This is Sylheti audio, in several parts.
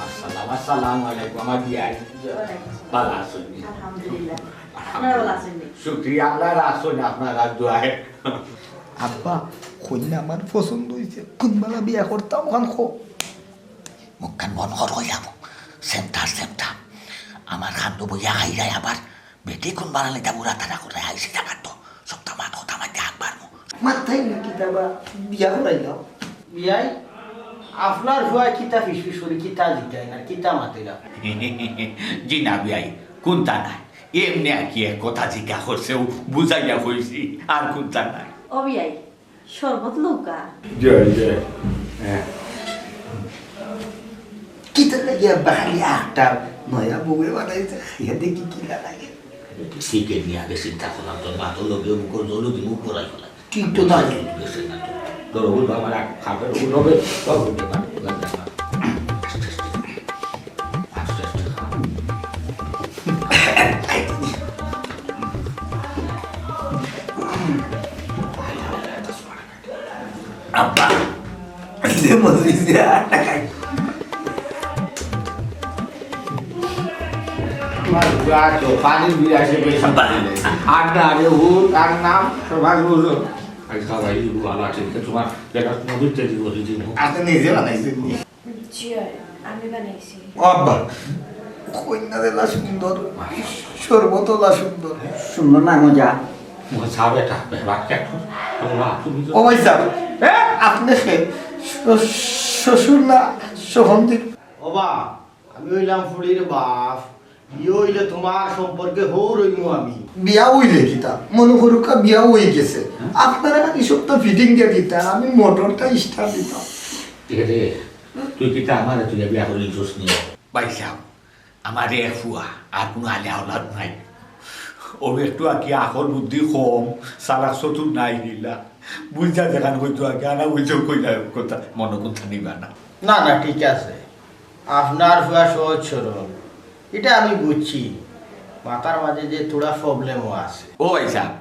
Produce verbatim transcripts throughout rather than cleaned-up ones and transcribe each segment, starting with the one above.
আসসালাম, আসসালামু আলাইকুম, আমার বিয়াই। ওয়ালাইকুম আসসালাম। ভালা আছইন নি? আলহামদুলিল্লাহ। আপনারা ভালা আছইন নি? শুকরিয়া, আপনারা আছইন, আপনারার দোয়ায়। আব্বা, কইন্যা আমার পছন্দ অইছে, কুনবালা বিয়া করতাম, অখান কও। মুখখান বন্ধ কর, কইলাম। সেমটার সেমটা। আমার খান্দো বইয়া খাইরায় আবার। বেটি কুনবালা লইতা বুড়া তারা করে আইছে জাগাত তো। সবতা মাত কথা মাতে আকবার মু। মাততায় না কিতা বা, বিয়া করাইলাম। বিয়াই, আপনার ফুয়া কিতা ফিসফিস করি কিতা জিকায় না, কিতা মাতে না? জি না বিয়াই, কুনতা নাই। এমনে আর কি এক কথা জিকা করছে, অউ বুঝাইয়া কইছি, আর কুনতা নাই। ও বিয়াই, শরবত লউক্কা। জি, জি। হ্যাঁ। কিতা লাগে আব্বা খালি আখটা নয়া বউয়ে বানাইছে, খাইয়া দেখি কিলা লাগে। ঠিক নিয়া আগে চিন্তা করলাম, তোর মাথার লগে মুখর জলদি মুখ করাই ফেলা। ঠিক তো না। গেছে না তো। তোর ওগুলো আমার এক খাপের ওগুলো হবে, তোর ওগুলো না। আস্তে আস্তে। আস্তে আস্তে খা। আব্বা, এই যে মজলিস দিয়ে আটটা খাই। তোমার বুয়া তো পানির বিল আসে পয়সা পানি নেই। আর না আরে ও তার নাম সবাই বুঝো। আই সবাই দিব, ভালো আছে। তোমার যেটা নদীর তেজি বলি দিব। আপনি নিজে বানাইছেন নি? জি, আমি বানাইছি। ও আব্বা, কইন্যা দিলা সুন্দর, শরবতলা সুন্দর। সুন্দর না মজা? মজা বেটা, বেটা, একটু, আল্লাহ, তুমি তো ও ভাই সাহেব, এ, আপনি কে? শ-, শ্বশুর না সহন্দির? ও বা, আমি অইলাম ফুড়ির বাপ, বিয়া অইলে তোমার সম্পর্কে হউর অইমু আমি। বিয়া অইলে কিতা? মনে করুক্কা বিয়া অই গেছে। আপনারা খালি সবতা ফিটিং দিয়া দিতা, আমি মোটরটা স্টার্ট দিতাম। এ রে, তুই কিতা আমারে তুই বিয়া করি নিছস নি? ভাই সাহেব, আমার এক ফুয়া, আর কুনু আলে আওলাদ নাই। ও একটু আর কি আকল বুদ্ধি কম, চালাক চতুর নায় হিলা। বুঝা যেখান কইতো আর কি, আনা বুঝেও কইলা কথা, মনো কুনতা নিবা না। না, না, ঠিক আছে। আপনার ফুয়া সহজ সরল, ইটা আমি বুঝছি। মাথার মাঝে যে থুড়া প্রবলেমও আছে। ও ভাই সাহেব,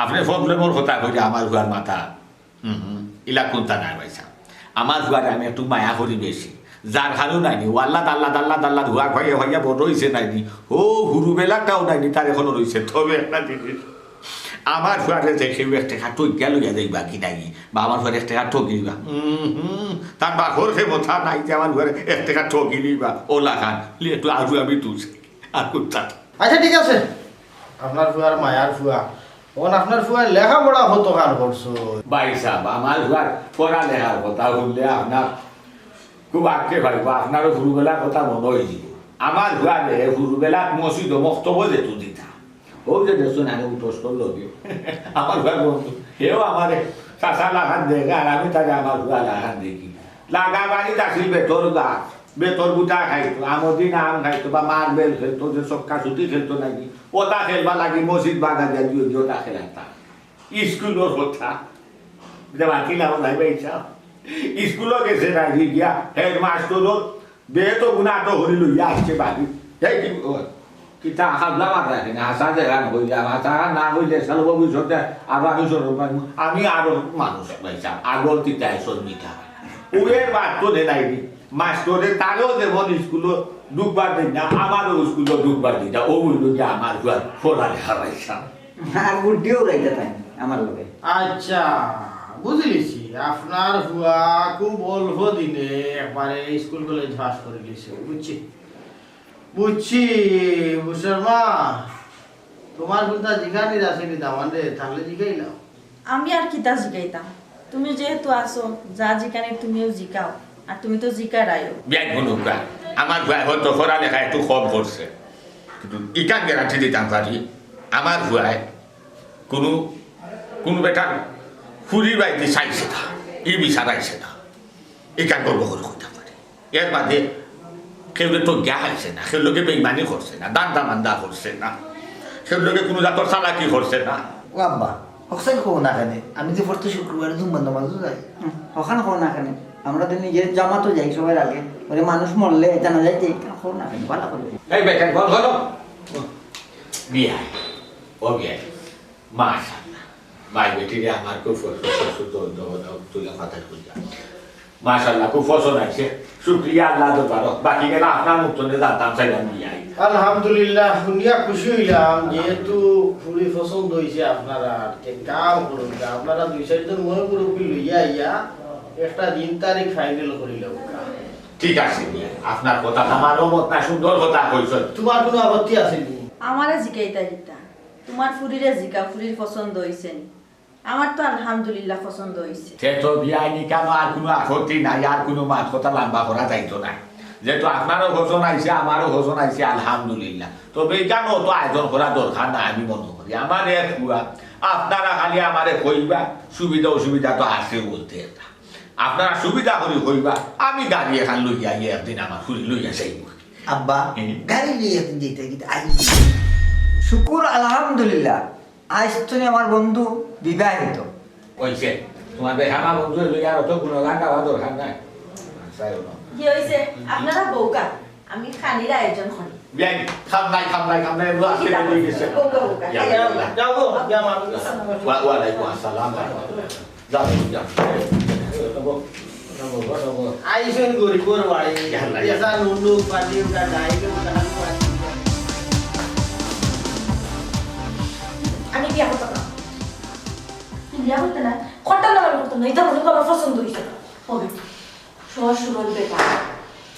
আপনে প্রবলেমর কথা কইরা আমার ফুয়ার মাথা হুম, হুম, ইলা কুনতা নায় ভাই সাহেব। আমার ফুয়ারে আমি একটু মায়া করি বেশি। যার কারণ নাইনি, ও আল্লাহ, আল্লাহ, আল্লাহ, আল্লাহ, হুয়া খাইয়া খাইয়া বড় অইছে নাইনি। ও হুরুবেলাটাও নাইনি, তার এখনো রইছে। তবে একটা জিনিস, আমার ফুয়ারে যে কেউ এক টেকা ঠকিয়া লইয়া যাইবা কি নাইনি, বা আমার ফুয়ারে এক টেকা ঠকি দিবা। হুম, হুম, তার বাপর ক্ষমতা নাই যে আমার ফুয়ারে এক টেকা ঠকি দিবা। ও লাখান, লি একটু আজু আমি তুলছি। আর কুনতা? আচ্ছা, ঠিক আছে। আপনার ফুয়ার মায়ার ফুয়া। অখন আপনার ফুয়ার লেখাপড়া কতখান করছে? ভাই সাহেব, আমার ফুয়ার পড়ালেখার কথা হুনলে আপনার খুব আক্ষেপ অইবো, আপনারও হুরুবেলার কথা মনো অইযিবো। আমার ফুয়ারে হুরুবেলাত মসজিদো মক্তবো যেতু দিতা। অউ যে দেখছইন আমি উঠোস করলো কি? আমার ফুয়ার বন্ধু, হেও আমারে চাচা লাখান দেখে, আর আমি তারে আমার ফুয়া লাখান দেখি। লাগা বাড়িত আছিল বেতর গাছ, বেতর গুটা খাইতো, আমদিন আম খাইতো, বা মার্বেল খেলতো, যে ছক্কা চুটি খেলতো নাকি, ওটা খেলবার লাগি মসজিদ বাধা দিয়া দিও, দিও, ওটা খেলাইতা। স্কুলর কথা, যে বাকি লাভ নাই ভাই সাহেব। স্কুলো গেছে না, গিয়া হেডমাস্টরর বেতর গুনা তো হরি লইয়া আসছে বাড়ি। এই কি, ও, কিতা হাবলা মাত রাখে না, হাছা যে গান কইলাম, হাছা গান না কইলে সালো ভবিষ্যতে আরো আমি শরম পাইমু। আমি আরো মানুষ ভাই সাহেব, আগর তিতায় শর্মিতা। ওরে বাদ তো দে নাই রে। মাস্টরে তারেও যেমন স্কুলো ঢুকবার দেয় না, আমারও স্কুলো ঢুকবার দেয় না। ও বলল যে আমার ফুয়ার পড়ালেখা ভাই সাহেব। আর বুদ্ধিও উড়াইতে তাই আমার লগে। আচ্ছা, বুঝিলিছি। আপনার ফুয়া খুব অল্প দিনে একবারে স্কুল কলেজ পাস করি লিছে, বুঝছি? বুঝছি, বুঝছর মা, তোমার কুনতা জিগানির আছে নি দামান রে, তাহলে জিগাইলাও। আমি আর কিতা জিগাইতাম? তুমি যেহেতু আছো, যা জিগানির তুমিও জিগাও, আর তুমি তো জিগারায়ও। বিয়াই বলুকা, আমার ভাই হয়তো পড়ালেখা একটু কম করছে, কিন্তু ইখান গ্যারান্টি দিতাম পারি, আমার ভাই কুনু, কুনু বেটার ফুরি বাইতে চাইছে না, ই বিচার আইছে না, ইখান গর্ব করি কইতাম পারি। এর বাদে কেউরে ঠগিয়া খাইছে না, কেউর লগে বেইমানি করছে না, ধান্দা মান্দা করছে না, কেউর লগে কুনু জাতর চালাকি করছে না। ও আব্বা, হকসাই কও না কেনে? আমি যে প্রতি শুক্রবারে জুম্মার নামাজও যাই। হুম, হকসাই কও না কেনে? আমরা তো নিজের জামাতও যাই সবার আগে। ওরে মানুষ মরলে জানাজায় যাই, কেনে কও না কেনে? ভালা করি। এই বেটা, বল, বলো। বিয়াই, ও বিয়াই, মাশাআল্লাহ। ভাই বেটিরে আমার খুব পছন্দ, দ-, দ-, দ-, তুলা পাতার খুঁজা। মাশাআল্লাহ, খুব পছন্দ অইছে। শুকরিয়া আল্লাহ দরবারো। বাকি গেলা আপনার মুখ তনে জানতাম চাইলাম বিয়াই। আলহামদুলিল্লাহ, হুনিয়া খুশি অইলাম, যেহেতু ফুরি পছন্দ অইছে আপনারার, তে কাম করুক্কা, আপনারা দুই চাইরজন ময় মুরব্বি লইয়া আইয়া একটা দিন তারিখ final করি লউক্কা। ঠিক আছে মিয়া, আপনার কথাত আমারও মত নাই, সুন্দর কথা কইছইন। তুমার কুনু আপত্তি আছে নি? আমারে জিকাইতা কিতা? তুমার ফুরিরে জিকাও, ফুরির পছন্দ অইছে নি? আমার তো আলহামদুলিল্লাহ পছন্দ অইছে। তে তো বিয়াইন ইখানো আর কুনু আপত্তি নাই, আর কুনু মাত কথা লাম্বা করা যাইতো নায়। যেহেতু আপনারও পছন্দ আইছে, আমারও পছন্দ আইছে, আলহামদুলিল্লাহ। তবে ইখানো তো আয়োজন করা দরকার না, আমি মনো করি। আমার এক ফুয়া, আপনারা খালি আমারে কইবা, সুবিধা অসুবিধা তো আছে বলতে একটা। আপনারা সুবিধা করি কইবা, আমি গাড়ি এখান লইয়া গিয়া একদিন আমার ফুরি লইয়া যাইমু। আব্বা, হুম। গাড়ি লইয়া একদিন যাইতা কিতা? আই। শুকুর আলহামদুলিল্লাহ, আইজ তনে আমার বন্ধু বিবাহিত। অইছে, তুমার বেহামা বন্ধু লইয়া আর অত গুণগান গাওয়া দরকার নাই। আচ্ছা, এলো। কি অইছে? আপনারা বউকা, আমি খানির আয়োজন করি। বিয়াই, খাম নাই, খাম নাই, খাম নাই, এগুলো আজকে ঠিক আছে। বের হয়ে গেছে। বউকা, বউকা, ইয়া খাইয়া আল্লাহ। বউকা। যাও গো, ইয়া মা। ওয়া-, ওয়ালাইকুম আসসালাম। যাও, যাও। আইসেন গরিবর বাড়ি, ইয়া আল্লাহ, ইয়া এসা নুনু, পানি উঠা, গাইল উঠা, আমি বিয়া করতাম না। তুই বিয়া করতে না? করতাম না মানে করতাম না। ইতা পর্যন্ত আমার পছন্দ অইছে না। ও বেটা, সহজ সরল বেটা।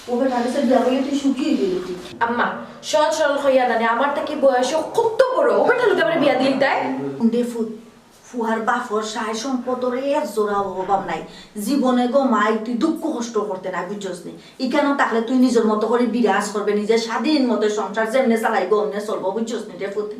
ও বেটা, আমি বিয়া করলে তুই সুখী অইবি তুই। আম্মা, সহজ সরল কইয়া না নে, আমার থাকি বয়সে কত বড়। ও বেটার লগে আমার বিয়া দিলি তাই? হুনরে ফুত, ফুয়ার বাপর সায় সম্পদর এক জোড়াও অভাব নাই। জীবনে গো মাই তুই দুঃখ কষ্ট করতে নায়, বুঝছস নি? ইখানো থাকলে তুই নিজর মতো করি বিরাজ করবে, নিজে স্বাধীন মতো সংসার যেমনে চালাইবো, অমনে চলবো, বুঝছস নি রে ফুত?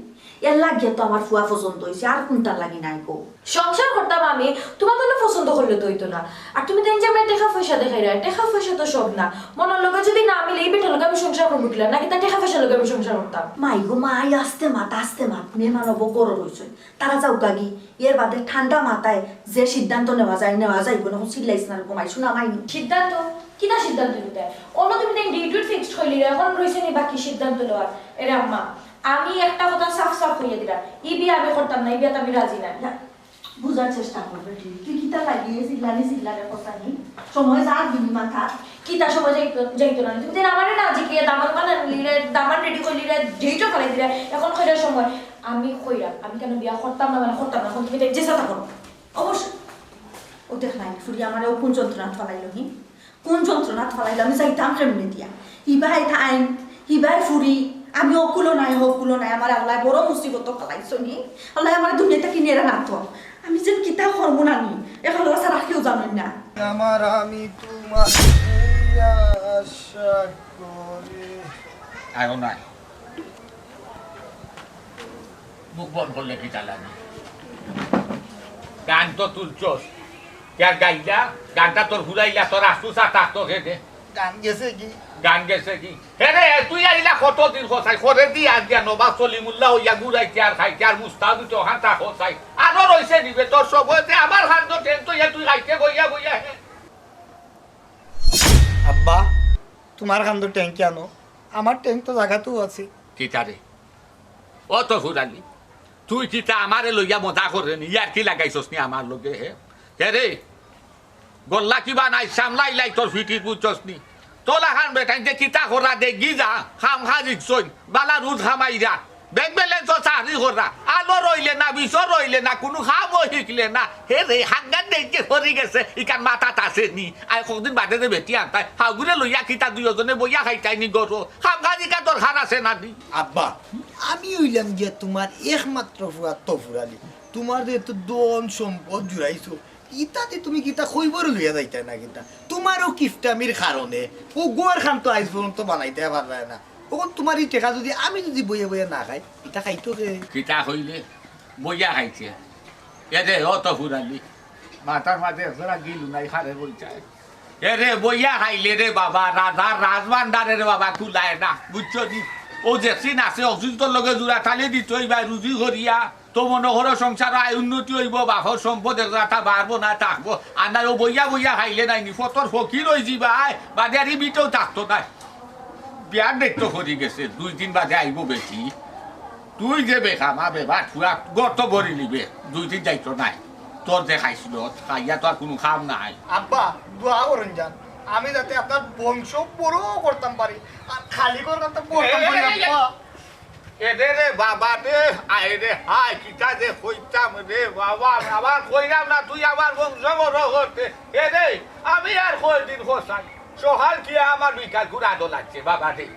এর লাগিয়া তো আমার ফুয়া পছন্দ অইছে, আর কুনটার লাগি নায় গো? সংসার করতাম আমি, তুমার তো পছন্দ করলে তো অইতো না। আর তুমি তাইন যে আমার টেকা পয়সা দেখাইরায়, টেকা পয়সা তো সব না। মনর লগে যদি না মিলে, ই বেটার লগে আমি সংসার করমু কিলা? নাকি তার টেকা পয়সার লগে আমি সংসার করতাম? মাই গো মাই, আস্তে মাত, আস্তে মাত, মেহমান অবো ঘরো রইছইন। তারা যাউক্কা গি, এর বাদে ঠান্ডা মাথায় যে সিদ্ধান্ত নেওয়া যায়, নেওয়া যাইবো না। অখন চিল্লাইস না রে গো মাই, হুনা মাই নি। সিদ্ধান্ত? কিতা সিদ্ধান্ত নিতায়? অনো তুমি তাইন date fixed করিলিরায়, অখন রইছে নি বাকি সিদ্ধান্ত নেওয়ার? এরে আম্মা, আমি একটা কথা সাফ সাফ কইয়া দিরাম, ই বিয়া আমি করতাম না, ই বিয়াত আমি রাজি নায়। না, বুঝার চেষ্টা কর বেটি, তুই কিতা লাগি চিল্লানি চিল্লানি করতানি? সময় যার দিন মাথা। কিতা সময় যাইতো, যাইতো না? তুমি তাইন আমারে না জিকাইয়া দামান বানাইলিরায়, দামান ready করিলিরায়, date ও ফালাই দিরায়, অখন কইরায় সময়। আমি কইরাম, আমি কেনে বিয়া করতাম না, মানে করতাম না, অখন তুমি তাইন যেতা করো। অবশ্যই। ও দেখ নাই, ফুরি আমারে ও কুন যন্ত্রণাত ফালাইলো, হি? কুন যন্ত্রণাত ফালাইলো, আমি যাইতাম কেমনে দিয়া? হিবায় তাইন, হিবায় ফুরি, আমি অকুলো নাই, হকুলো নাই, আমারে আল্লায় বড় মুসিবতো ফালাইছইন, হি? আল্লায় আমারে দুনিয়া থাকি নেরা না তো। আমি যেন কিতা করমু না নি, অখন আল্লাহ ছাড়া কেউ জানইন না। আমার আমি তোমার আশা করি। আয়ো না। মুখ বন্ধ করলে কিতা লাগে? গান তো তুলছস, কে আর গাইলা? গানটা তোর ফুরাইলা, তোর আফসোস আর থাকতো কেনে? গান গেছে গি? গান গেছে গি? হে রে, তুই আইলা কতদিন কছাই, করে দি আর দিয়া নবাব সলিমুল্লাহ অইয়া ঘুরাইতে আর খাইতে আর মুস্তাফিজ তো হাঁটা কছাই। আরো রইছে নিবে তোর সব হইতে আমার খান্দো টেন তো ইয়া তুই খাইতে বইয়া বইয়া হে। আব্বা, তোমার খান্দো ট্যাঙ্ক কেন? আমার ট্যাঙ্ক তো জাগাতেও আছে। কিতা রে? ও তো ফুরালি, তুই কিতা আমারে লইয়া মজা করে নি? ইয়ার কি লাগাইছস নি আমার লগে, হে? হে রে, গল্লা কিবা নাই, সামলাই লাই তোর ফিটির বুঝছস নি? তোলা খান বেটাইন যে কিতা করা দেখি যা, খাম খা জিকছইন, বালা রুজ খামাইরা। ব্যাংক ব্যালেন্স তো চাকরি করা, আলো রইলে না, বিষয় রইলে না, কুনু খামও শিখলে না। হে রে, হাঙ্গার দেখে হরি গেছে, ইকার মাথাত আছে নি? আই কতদিন বাদে যে বেটি আনতায়, হাগুরে লইয়া কিতা দুইজনে বইয়া খাইতায় নি গরো? খাম খা জিকা দরকার আছে না নি? আব্বা, আমি অইলাম গিয়া তোমার একমাত্র ফুয়া তো ফুরালি। তোমার যে এত ধন সম্পদ জুড়াইছো, ইতাতে তুমি কিতা খইবরে লইয়া যাইতায় না কিতা? তোমারও কিফটামির কারণে ও গোয়ার খান তো আইজ পর্যন্ত বানাইতে পারলায় না। অখন তোমার ই টেকা যদি আমি যদি বইয়া বইয়া না খাই, ইতা খাইতো কে? কিতা কইলে? বইয়া খাইছে। এ দে, ও তো ফুরালি। মাথার মাঝে একজোড়া গিলু নাই, খারে বইতায়। এ রে, বইয়া খাইলে রে বাবা, রাজার রাজভান্ডারে রে বাবা, কুলায় না। বুঝছো নি? ও যেসিন আছে, অক্সিজেনর লগে জুড়া থালি দিত, ইবায় রুজি করিয়া। তো মনো করো সংসার আয় উন্নতি অইবো, বাপর সম্পদ এগাটা বাড়বো না থাকবো। আর নাই ও বইয়া বইয়া খাইলে নাই নি, ফতর ফকির অইযিবায়, বাদে আর ই বিটেও থাকতো নায়। বিয়ার ডেট তো হরি গেছে, দুই দিন বাদে আইবো বেটি। তুই যে বেখামা বেবাট ফুয়া, গর্ত ভরি নিবে, দুই দিন যাইতো নায়। তোর যে খাইছিল, খাইয়া তো আর কুনু কাম নাই। আব্বা, দোয়া করইন যান, আমি যাতে আপনার বংশ বড় করতাম পারি, আর খালি করতাম তো করতাম পারি, এই, এই, এই, আব্বা। এরে রে বাবা রে, আয় রে হায়, কিতা যে কইতাম রে বাবা, আমার কইরাম না, তুই আমার বংশ বড় করতে। এরে, আমি আর কয়দিন খোসাই, সকাল কি আমার বিকাল ঘুরা দোলাচ্ছে বাবা রে।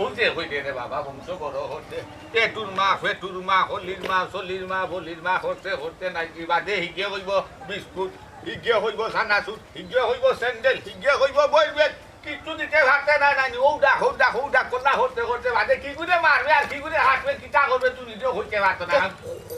ও যে কইরে রে বাবা, বংশ বড় করতে, পেটুর মা, পেটুর মা, হলির মা, সলির মা, বলির মা, করতে করতে নাই কি বাদে হিগে কইব বিস্কুট, হিগে কইব চানাচুর, হিগে কইব স্যান্ডেল, হিগে কইব বইবেল। কিচ্ছু দিতে পারতে না, নানি। ও ডাক, ও ডাক, ও ডাক, কল্লা করতে করতে বাদে কি করে মারবে আর কি করে হাঁটবে, কিতা করবে, তুই নিজেও কইতে পারতো না।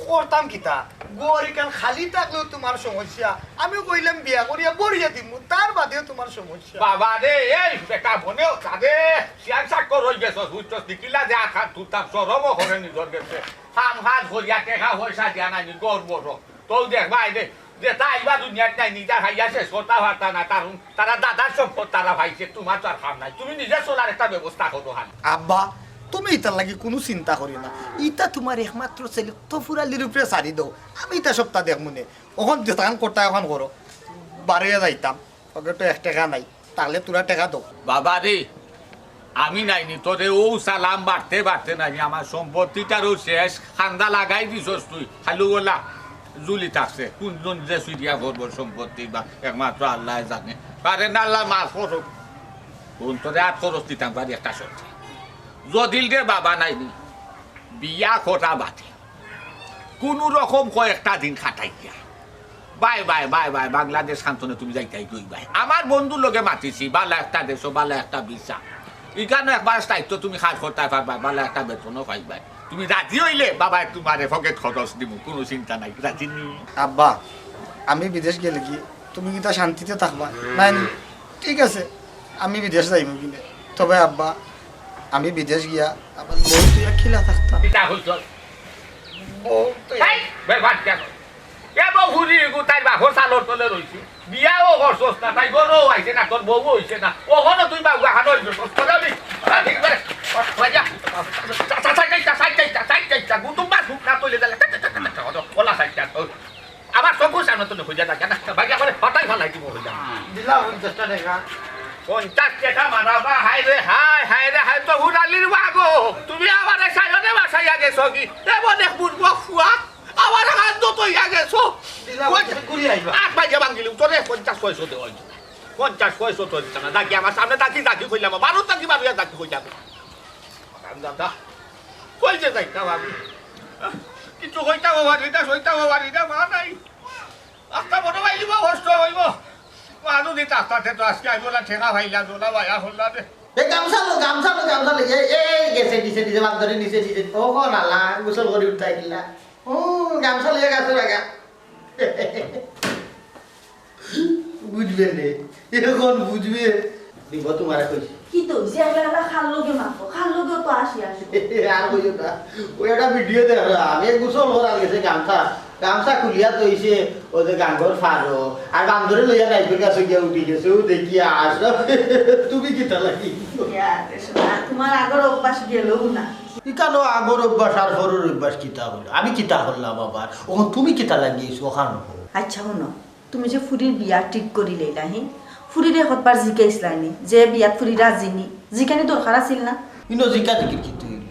করতাম কিতা? ঘর ইখান খালি থাকলেও তোমার সমস্যা। আমি কইলাম বিয়া করিয়া বড়িয়া দিমু, তার বাদেও তোমার সমস্যা। বাবা রে, এই বেটা মনেও তারে শিয়াল চাকর হয়ে গেছস, বুঝছস নি? কিলা যে আখান তুলতাম, শরমও করে নিজের গেছে। কাম কাজ করিয়া টেকা পয়সা দিয়া নানি, ঘর বড়। তো দেখবা, এই যে, যেটা আইবা দুনিয়াত নাই, নিজে খাইয়া শেষ করতা পারতা না, কারণ তারা দাদার সম্পদ তারা পাইছে, তোমার তো আর কাম নাই, তুমি নিজে চলার একটা ব্যবস্থা করো হান। আব্বা, তুমি ইতার লাগি কুনু চিন্তা করিও না, ইতা তোমার একমাত্র ছেলে তফুর আলীর উপরে ছাড়ি দেও, আমি ইতা সবটা দেখমুনে। অখন যেতাখান করতা অখন করো, বারইয়া যাইতাম, পকেটো এক টেকা নাই, তাহলে তোরা টেকা দেও। বাবা রে, আমি নাইনি, তোরে ও সালাম বাড়তে বাড়তে নাইনি, আমার সম্পত্তিটারও শেষ, খান্দা লাগাই দিছস তুই, খালু গোলা জুলি থাকছে, কোনজন যে সুইডিয়া করবো সম্পত্তি বা একমাত্র আল্লাহ জানে। পারে না আল্লাহ মাফ করো, কোন তোরে আর খরচ দিতাম পারি একটা সত্যি। জদিল রে বাবা নাইনি, বিয়া করা বাদে কুনু রকম কয়েকটা দিন খাটাইয়া bye bye bye bye, Bangladesh কান্তনে তুমি যাইতাই গই বাই। আমার বন্ধুর লগে মাতিছি, বালা একটা দেশো, বালা একটা ভিসা। ইখানো একবার স্থায়িত্ব তুমি কাজ করতায় পারবায়, বালা একটা বেতনও পাইবায়। তুমি রাজি অইলে বাবায় তুমারে পকেট খরচ দিমু, কুনু চিন্তা নাই। রাজি নি? আব্বা, আমি বিদেশ গেলে কি তুমি কিতা শান্তিতে থাকবা? নাই নি? ঠিক আছে, আমি বিদেশ যাইমু কিনে। তবে আব্বা, আমি বিদেশ গিয়া আমার বউ তুই কিলা থাকতাম। কিতা কইছস? বউ তো এই, বেবাদ কেন? এ বউ ফুরি গু তাইর বাপর চালর তলে রইছে। বিয়াও করছস না, তাই ঘরও আইছে না, তোর বউও অইছে না। অখনো তুই বাবু আহান অইবে, তোর আমি, আ, ঠিক করে, ও, ওই যা, চা, চা, চা, চা, চা, চা, চা, চা, গুতুম বা সুখ না তৈলে দিলে, চা, চা, চা, চা, চা, ওলা চা, চা, ও। আমার চকুর সামনে তো হইয়া থাকে না, বাইরে করে হঠাৎ ফালাই দিব হইয়া। দিলা পঞ্চাশটা টাকা। পঞ্চাশ টাকা মারাবা, হায় রে হায়, হায় রে হায়, তো হুরালির বাগো। তুমি আমারে সায়নে বাসাইয়া গেছো কি? এমন এক বুড়বক ফুয়া। আমার হাত তো তৈয়া গেছো। দিলা ওই বলছে, ঘুরি আইবা। আট বাজে ভাঙিলি, তোরে পঞ্চাশ পয়সা দে ওই। পঞ্চাশ পয়সা তো দিতাম না। ডাকি আমার সামনে ডাকি, ডাকি কইলাম, বারো ডাকি, বারো ডাকি কইলাম। দাদা, কই যে যাইতাম আমি? কিছু কইতাম পারি না, সইতাম পারি না, মা নাই। আস্তা বড় ভাই দিব, কষ্ট হইব। মা যদি তাস্তাতে তো আজকে আইব না, ঠেকা ভাইলা, দোলা ভাইয়া হল্লা দে। এ গামছা লো, গামছা লো, গামছা লো। এ, এ, এ, গেছে, নিচে, নিচে, বান্দরে নিচে, নিচে। ও গো লালা, গোসল করি উঠাই দিলা। ও, গামছা লইয়া গাছে লাগা। বুঝবে নে, এখন বুঝবে। দিব তোমারে কইছি। কি তো, যে আমরা, আমরা খাল লগে মারবো, খাল লগেও তো আসি আসি। আর কইও না। ওই একটা ভিডিও দেখলাম, আমি গোসল করার গেছে গামছা, গামছা খুলিয়া তো হইছে, ও যে গাঙ্গর ফারো, আর বান্দরে লইয়া নাইপের গাছে গিয়া উঠি গেছে, ও দেখিয়া আস। তুমি কিতা লাগি? ইয়া, তোমার আগর অভ্যাস গেল না। ইকানো আগর অভ্যাস আর পরর অভ্যাস কিতা হইল? আমি কিতা করলাম আবার? অখন তুমি কিতা লাগিয়েছো ওখান? আচ্ছা, হুনো, তুমি যে ফুরির বিয়া ঠিক করি লইলা, হি? ফুরিরে কতবার জিকাইছলায় নি যে বিয়াত ফুরি রাজি নি? জিকানি দরকার আছিল না? ইনো জিকা জিকির কিতা হইল?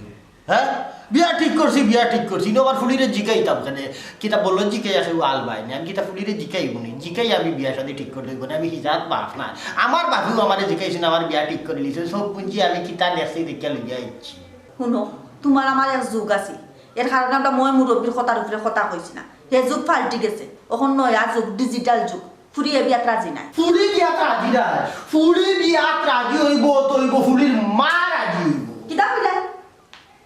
হ্যাঁ? বিয়া ঠিক করছি, বিয়া ঠিক করছি। ইনো আবার ফুরিরে জিকাইতাম কেনে? কিতা বললো জিকাইয়া কেউ আল বায় না। আমি কিতা ফুরিরে জিকাইবো নি? জিকাই আমি বিয়া শাদি ঠিক করলে হইব না। আমি হিজাত বাপ না। আমার বাপেও আমারে জিকাইছে না, আমার বিয়া ঠিক করে লিছে। সব পুঞ্জি আমি কিতা লেখছি দেখিয়া লইয়া আইছি। হুনো, তোমার আমার এক যুগ আছিল, এর কারণে আমরা ময় মুরব্বীর কথার উপরে কথা কইছি না। হে যুগ পাল্টি গেছে, অখন নয়া যুগ, digital যুগ। ফুরি এ বিয়াত রাজি নাই। ফুরি বিয়াত রাজি নাই। ফুরি বিয়াত রাজি হইব তো হইব, ফুরির মা রাজি হইব। কিতা কইলে?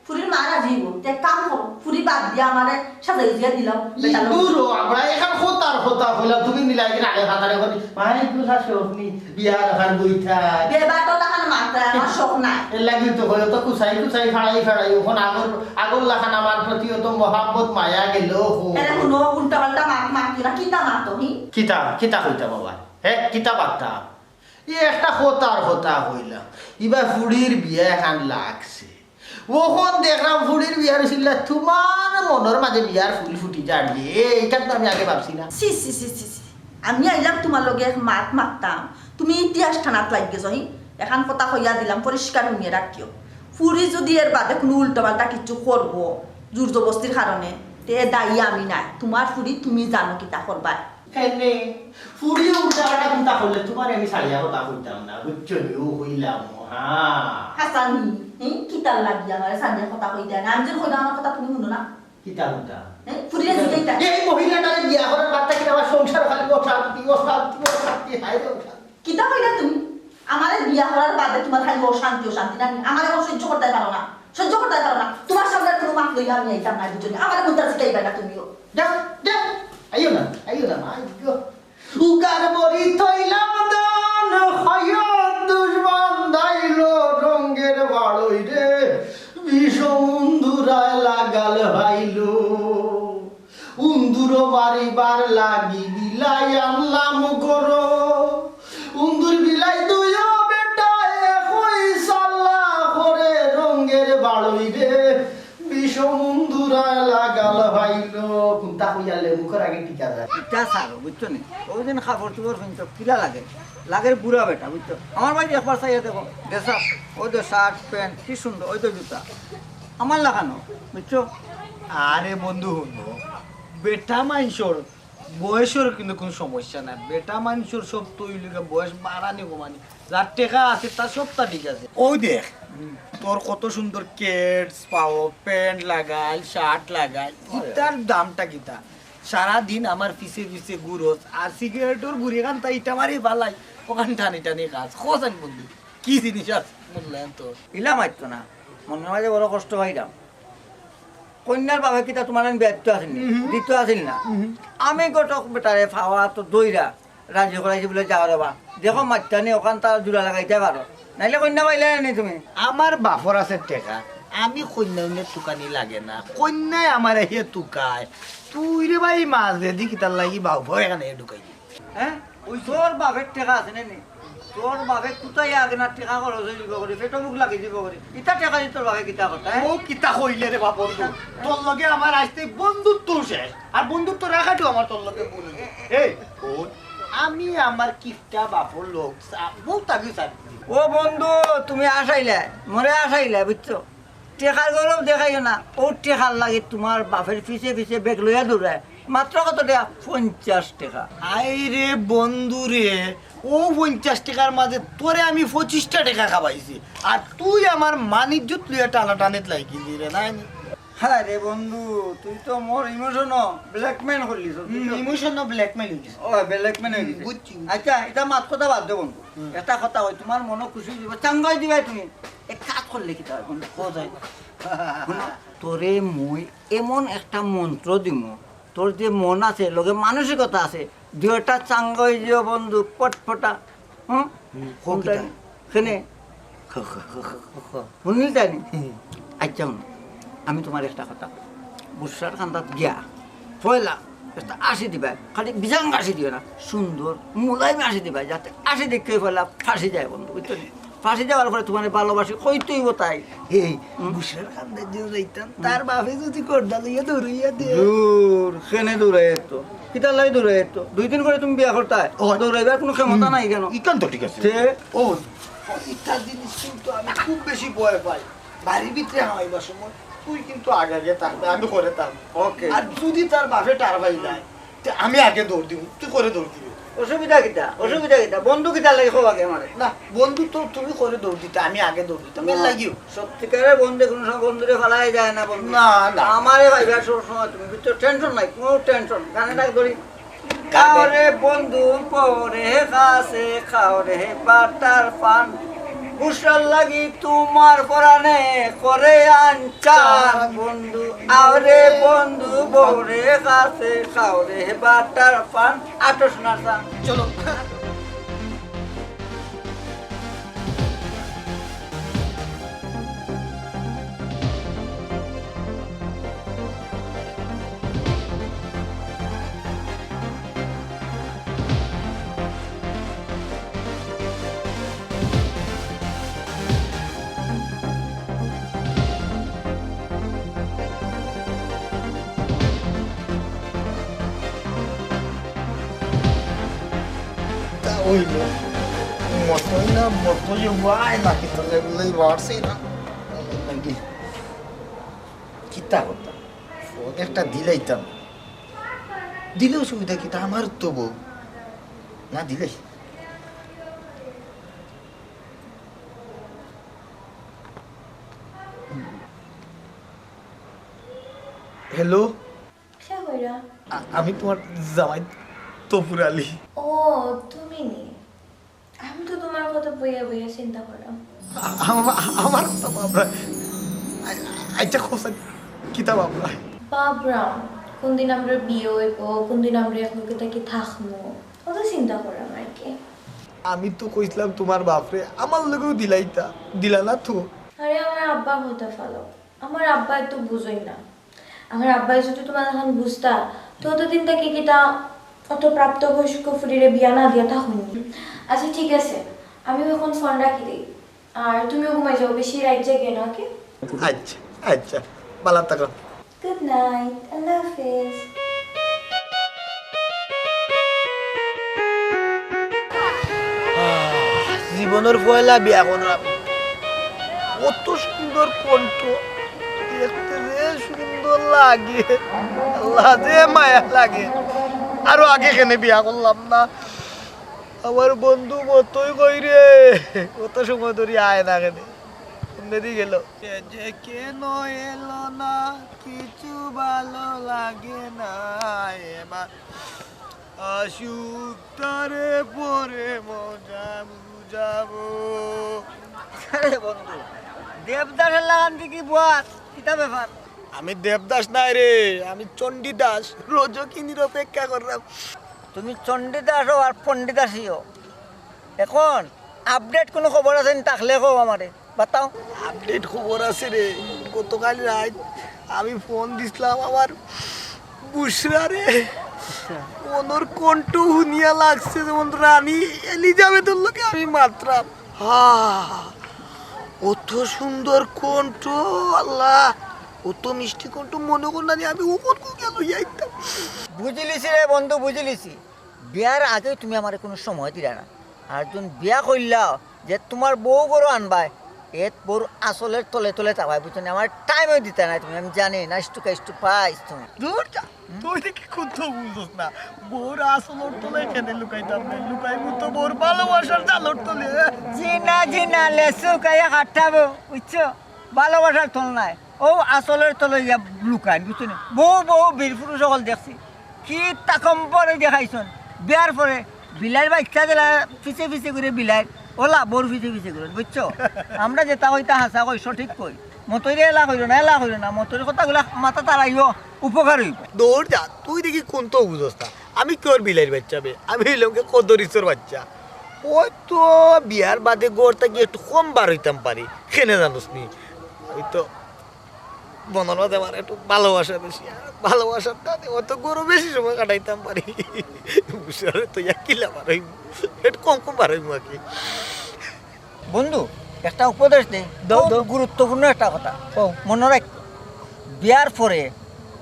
ফুরির মা রাজি হইব। তে এক কাম করো, ফুরি বাদ দিয়া আমারে সাজাই দিয়া দিলাও। বেটা লোক। ইন্দুর, আমরা এখান কথার কথা কইলাম, তুমি মিলাই কি আগে ফাতারে করি, মাই গুলা শোভনি। বিয়ার ওখান বইঠায়। বেবাটো তাহান মাত্রা আমার শখ নাই। এর লাগি তো কই, তো কুচাই কুচাই ফাড়াই ফাড়াই, ওখান আগর, আগর লাখান আমার প্রতি অত মহাব্বত মায়া গেল, হো। এরে হুনো, উল্টা পাল্টা মাত মাত কিনা, কিতা মাত তুমি? কিতা, কিতা কইতা বাবা? হে, কিতা বার্তা? ই একটা কথার কথা কইলাম। ইবা ফুরির বিয়া এখান লাগছে। অখন দেখরাম ফুড়ির বিয়ার উছিলায় তুমার মনর মাঝে বিয়ার ফুল ফুটি যার যে, ইটা তো আমি আগে ভাবছি না। ছি, ছি, ছি, ছি, ছি। আমি আইলাম তুমার লগে এক মাত মাততাম, তুমি ইতিহাস টানাত লাগি গেছো, হি? এখান কথা কইয়া দিলাম, পরিষ্কার হুনিয়া রাখিও। ফুড়ি যুদি এর বাদে কুনু উল্টাপাল্টা কিচ্ছু করবো, জোর জবস্তির কারণে, তে দায়ী আমি নায়, তুমার ফুড়ি তুমি জানো কিতা করবায়। এনে, ফুড়িয়ে উল্টা পাল্টা কুন্তা করলে তুমারে আমি ছাড়িয়া কথা কইতাম না, বুঝছো নি? অউ কইলাম, হ্যাঁ। হাসানি, হি? কিতার লাগি আমারে ছাড়িয়া কথা কইতায় না? আমি যে কইলাম আমার কথা তুমি হুনো না। কিতা কুন্তা? হি? ফুড়িরে জিগাইতায়। এই মহিলাটারে বিয়া করার বাদ থাকি আমার সংসার খালি অশান্তি, অশান্তি, অশান্তি, হায় রে অশান্তি। কিতা কইলা তুমি? আমারে বিয়া করার বাদে তুমার খালি অশান্তি, অশান্তি নানি? আমারে অখন সহ্য করতায় পারো না, সহ্য করতায় পারো না। তুমার সামনে কুনু মাত লইয়া আমি আইতাম না, বুঝছো নি? আমারে কুন্তা জিগাইবায় না তুমিও। যাও, যাও, আইও না, আইও না, আইও। উগার বড়ি থইলাম দান, হয়ত দুশমন দাইলো রঙ্গের বাড়ই রে, বিষম উন্দুরায় লাগাল হাইলো। উন্দুর মারিবার লাগি বিলাই আনলাম গরো, উন্দুর বিলাই দুইও বেটায় একই সাল্লা করে রঙ্গের বাড়ই রে, বিষম উন্দুরায় লাগাল হাইলো। কুন্তা কইয়ালে মুখর আগে টিকা যায়। ইটা ছাড়ো, বুঝছো নি? অউ দিন কাপড় চোপড় পিনছো, কিলা লাগে? লাগের বুড়া বেটা, বুঝছো? আমার বাড়িত একবার চাইয়া দেখো, ড্রেস আপ, অউ তো শার্ট, প্যান্ট, কি সুন্দর, অউ তো জুতা। আমার লাখানো, বুঝছো? আরে বন্ধু, হুনো, বেটা মানষর বয়সর কিন্তু কুনু সমস্যা নাই। বেটা মানষর সব তো অইলো গিয়া বয়স বাড়ানি কমানি। যার টেকা আছে, তার সবটা ঠিক আছে। অউ দেখ, তোর কত সুন্দর কেডস পাও, প্যান্ট লাগাইল, শার্ট লাগাইল, ইতার দামটা কিতা? সারাদিন আমার পিছে পিছে ঘুরস, আর সিগারেটর বুড়িখান তাই ইটা মারি ফালাই, অখান টানি টানি খাস। কও চাইন বন্ধু, কি জিনিস আছে মূল্যায়ন তোর? ইলা মাততো না, মনর মাঝে বড় কষ্ট পাইরাম। কইন্যার বাপে কিতা তুমার আমি বেয়াইত্ত আছিল নি? উহু। দিত আছিল না? উহু। আমি ঘটক বেটারে পাওয়া তো দইরা রাজি করাইছি বুলে, "যাও রে বা, দেখো মাততানি অখান তার জুড়া লাগাইতায় পারো, নাইলে কইন্যা পাইলায় নি তুমি।" আমার বাপর আছে টেকা, আমি কইন্যা উইন্যা তুকানি লাগে না, কইন্যায় আমারে হে তুকায়। তুই রে বা, মাঝেদি কিতার লাগি বাউ বাউ এখানে ঢুকাই দিলি? হ্যাঁ? অউ তোর বাপর টেকা আছে নি? তোর বাপে কুতায় আগে না টেকা খরচ অই যিবো করি, পেটো ভুক লাগি যিবো করি। ইতা টেকা দি তোর বাপে কিতা করতা, হ্যাঁ? অউ কিতা কইলে রে বাপ বন্ধু? তোর লগে আমার আইজতে বন্ধুত্ব শেষ। আর বন্ধুত্ব রাখাটাউ আমার তোর লগে ভুল অইছে। এই, হুন, আমি আমার কিপটা বাপর লোক, সা-, বউত আগে ছাড়ি দিছি। ও বন্ধু, তুমি আশাইলায়, মরে আশাইলায়, বুঝছো? টেকার গরম দেখাইও না, অউ টেকার লাগি তুমার বাপর পিছে পিছে ব্যাগ লইয়া দৌড়ায়। মাত্র কত টেকা? পঞ্চাশ টেকা। আইরে বন্ধু রে, অউ পঞ্চাশ টেকার মাঝে তোরে আমি পঁচিশটা টেকা খাবাইছি, আর তুই আমার মান-ইজ্জত লইয়া টানাটানিত লাগি গেলি রে, নায় নি? হায় রে বন্ধু, তুই তো মোর ইমোশনো blackmail করলিছস, হুম, বুঝছস? ইমোশনো blackmail অই গেছে। ও, blackmail অই গেছে। বুঝছি, বুঝছি। আচ্ছা, ইতা মাত-কথা বাদ দে বন্ধু। হুম। একটা কথা কই, তুমার মনো খুশি অই যিবো, চাঙ্গা অই যিবায় তুমি। এক কাজ করলে কিতা অয় বন্ধু? কও চাই। হুন, তোরে মুই এমন একটা মন্ত্র দিমু, তোর যে মন আছে, লগে মানসিকতা আছে, দুইওটা চাঙ্গা অই যিবো বন্ধু, পটপটা। হুম? হুম, কও কিতা? কেনে? হুনলি তাইনি? হুম। আচ্ছা, হুনো, আমি তুমারে একটা কথা কই। বুসরার কান্দাত গিয়া পয়লা একটা আশি দিবায়, খালি বিজাং আশি দিও না, সুন্দর মুলায়ম আশি দিবায়, যাতে আশি দেখিয়া পয়লা ফাঁসি যায় বন্ধু, বুঝছো নি? ফাঁসি যাওয়ার পরে তুমারে ভালোবাসি কইতে অইবো তাই। এই, হুম। বুসরার কান্দাত যে যাইতাম, হুম। তার বাপে যুদি করদা লইয়া দৌড়াইয়া দেয়। দূর, কেনে দৌড়াইতো? কিতার লাগি দৌড়াইতো? দুই দিন পরে তুমি বিয়া করতায়। ও। দৌড়াইবার কুনু ক্ষমতা হুম। নাই কেনে? ইখান তো ঠিক আছে। তে? ও, ইতা জিনিস কিন্তু আমি খুব বেশি ভয় পাই। বাড়ির ভিতরে হামাইবার সময় তুই কিন্তু আগে আগে থাকবে, আমি করে থাকবো। ওকে। আর যুদি তার বাপে টের পাইলায়, তে আমি আগে দৌড় দিমু, তুই করে দৌড় দিবি। অসুবিধা কিতা? অসুবিধা কিতা? বন্ধু কিতার লাগি কও আগে আমারে। না, বন্ধু তো তুমি করে দৌড় দিতায়, আমি আগে দৌড় দিতাম। এর না, লাগিও। সত্যিকারের বন্ধু কুনু সময় বন্ধুরে ফালাইয়া যায় না বন্ধু। না, না। আমারে পাইবায় সব সময় তুমি, বুঝছো? টেনশন নাই, কুনু টেনশন। গানে ডাক ধরি। কাউরে বন্ধু পরে কাছে, কাউরে বাটার পান। বুসরার লাগি তুমার পরানে করে আনচান। বন্ধু, আওরে বন্ধু, বউরে কাছে, কাউরে বাটার পান। আটো সোনার চান। চলো। মতই না, মতই যে ভাই না, কিন্তু লেগুলাই বাড়ছে না। কিতা কথা? ফোন একটা দিলাইতাম। দিলেও সুবিধা কিতা? আমার তো বউ। না দিলে। হ্যালো। কে কইরা? আ-, আমি তোমার জামাই তফুর আলী। ও, তুমি নি? আমি তো তোমার কথা বইয়া বইয়া চিন্তা করাম। আ-, আমা-, আমার তো বাবরা। আ-, আচ্ছা, খোসা, কিতা বাবরা? বাবরা, কোন দিন আমরা বিয়া অইব, কোন দিন আমরা একলগে থাকি থাকমু, অত চিন্তা করাম আর কি। আমি তো কইছিলাম তোমার বাপরে আমার লগেও দিলাইতা, দিলা না তো। আরে, আমার আব্বার কথা ফালাও, আমার আব্বায় তো বুঝইন না। আমার আব্বায় যদি তোমার এখন বুঝতা, তো অতদিন থাকি কিতা অত প্রাপ্তবয়স্ক ফুরিরে বিয়া না দিয়া থাকইন নি। আচ্ছা, ঠিক আছে, আমি এখন ফোন রাখি দেই, আর তুমিও ঘুমাই যাও, বেশি রাইত জাগিও না, ওকে? আচ্ছা, আচ্ছা, ভালা থাকো। গুড নাইট, আল্লাহ হাফেজ। জীবনর পয়লা বিয়া করলাম, কত সুন্দর কণ্ঠ, দেখতে যে সুন্দর লাগে, আল্লাহ যে মায়া লাগে। আরো আগে কেনে বিয়া করলাম না, আমার বন্ধু মতই কই রে, কত সময় ধরি আয় না কেনে, কোনদি গেল? সে যে কেন এলো না, কিছু ভালো লাগে না এবার। আসুক তারে পরে মজা বুঝাবো। আরে বন্ধু, দেবদাসর লাগান দেখি বস, কিতা ব্যাপার? আমি দেবদাস নায় রে, আমি চণ্ডীদাস। রজকিনীর অপেক্ষা কররাম। তুমি চণ্ডীদাস অও আর পণ্ডিদাসি অও। এখন আপডেট কুনু খবর আছে নি? থাকলে কও আমারে। বাতাও। আপডেট খবর আছে রে, গতকাল রাইত আমি ফোন দিছলাম আমার বুশরারে। আচ্ছা। অনর কণ্ঠ হুনিয়া লাগছে যেমন রানী এলিজাবেথর লগে আমি মাতরাম। হা, অত সুন্দর কণ্ঠ, আল্লাহ, অত মিষ্টি কণ্ঠ মনে কর না রে, আমি অখন কুকিয়া লইয়া আইতাম। বুঝিলিছি রে বন্ধু, বুঝিলিছি। বিয়ার আগেউ তুমি আমারে কুনু সময় দিলা না। আর যখন বিয়া করিলাও, যে তুমার বউ ঘরো আনবায়, এত বউর আঁচলর তলে তলে থাকবায়, বুঝছো নি? আমারে টাইমও দিতায় নায় তুমি, আমি জানি, nice to case to পাইছ তুমি। দূর যা, তুই দেখি কুন্তা বুঝছস না। বউর আঁচলর তলে কেনে লুকাইতাম রে? লুকাইমু তো বউর ভালোবাসার জালর তলে। জি না, জি না, লেসু খাইয়া খাটাবো, বুঝছো? ভালোবাসার তল নায়, অউ আঁচলর তলে ইয়া লুকাইন, বুঝছো নি? বহু বহু বীর পুরুষ অকল দেখছি, কি তাকম্বর দেখাইছইন। বিয়ার পরে বিলাইর বাইচ্চা যেলা পিছে পিছে ঘুরে বিলাইর, অলা বউর পিছে পিছে ঘুরে, বুঝছো? আমরা যেতা কই তা হাছা কই, সঠিক কই। মতইরে এলা কইরো না, এলা কইরো না, মতইর কথাগুলা মাথাত আরাইও, উপকার অইবো। দূর যা, তুই দেখি কুন্তা বুঝস না। আমি কিওর বিলাইর বাইচ্চা বে? আমি অইলাম গি কদরিছর বাইচ্চা। অউ তো বিয়ার বাদে ঘর থাকি একটু কম বার অইতাম পারি, কেনে জানোস নি? অউ তো মনর মাঝে আমার একটু ভালোবাসা বেশি, আর ভালোবাসার টানে অত ঘরো বেশি সময় কাটাইতাম পারি। বুশরারে থইয়া কিলা বার অইমু, একটু কম কম বার অইমু আর কি। বন্ধু, একটা উপদেশ দেই, দাও, খুব দাও। গুরুত্বপূর্ণ একটা কথা। কও। মনো রাখ, বিয়ার পরে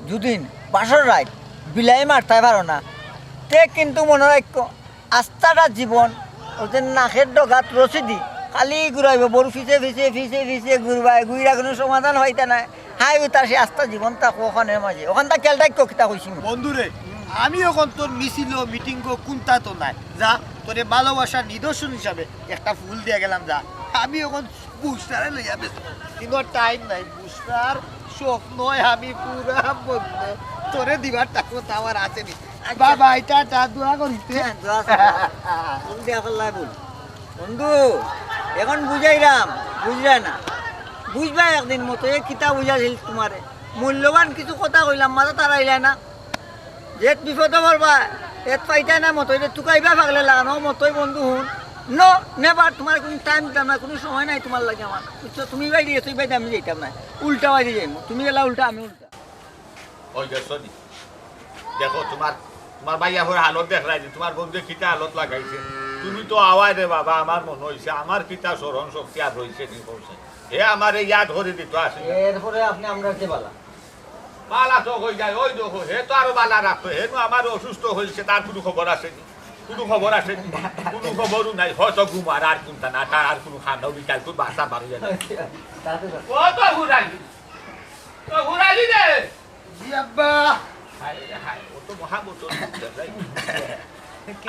যুদি বাসর রাইত বিলাই মারতায় পারো না, তে কিন্তু মনো রাখ, আস্তাটা জীবন অউ যে নাকর ডগাত রশি দি খালি ঘুরাইবো, বউর পিছে পিছে পিছে পিছে ঘুরবায়, ঘুরিয়া কুনু সমাধান পাইতা নায়। হায় উতাসে আস্তা জীবন থাকবো অখানর মাঝে। অখানতা খেয়াল রাখিও, কিতা কইছি মুই। বন্ধুরে, আমি অখন তোর মিছিল, মিটিং কুন্তা তো নায়। যা, তোরে ভালোবাসার নিদর্শন হিসাবে একটা ফুল দিয়া গেলাম, যা। আমি অখন বুশরারে লইয়া ব্যস্ত। ইনো টাইম নাই, বুশরার স্বপ্নয় আমি পুরা মগ্ন। তোরে দিবার টাইম তো আমার আছে নি। আচ্ছা। বাই বাই, টাটা, দোয়া করিস। হ্যাঁ, দোয়া আছে, দোয়া আছে। বন্ধু, অখন বুঝাইরাম, বুঝরায় না। বুঝবায় একদিন মতইয়ে কিতা বুঝাইছিল তুমারে। মূল্যবান কিছু কথা কইলাম, মাথাত আরাইলায় না। যেত বিপদো পড়বায়, এত পাইতায় না মতইরে, তুকাইবা পাগলে লাগানো, মতই বন্ধু হুন। No, never, তুমারে কুনু টাইম দিতাম না, কুনু সময় নাই তুমার লাগি আমার। বুঝছো? তুমি বাইদি গেছো, বাইদি আমি যাইতাম না। উল্টা বাইদি যাইমু। তুমি গেলা উল্টা, আমি উল্টা। ওই দেখছো নি? দেখো, তুমার, তুমার ভাইয়াফুর হালত দেখরায় নি, তুমার বন্ধুয়ে কিতা হালত লাগাইছে। তুমি তো আওয়ায় রে বাবা, আমার মনো অইছে, আমার কিতা স্মরণ শক্তি আর রইছে নি, কইছে। হে আমারে ইয়াদ করি দিত আছে। এরপরে আপনে আমরার যে বালা। বালা তো অই যায়, ওই দেখো, হে তো আরো বালা রাখতো, হে নু আমার অসুস্থ অইছে, তার কুনু খবর আছে নি? কুনু খবর আছে? কুনু খবরও নাই। হয়তো ঘুমার আর কুনটা না, তার আর কুনু খাম না, বিকাল করে বাসা বারো যায়। ও তো হুরালি, তো হুরালি রে। জি আব্বা। হায় রে হায়, ও তো মহা বোতল।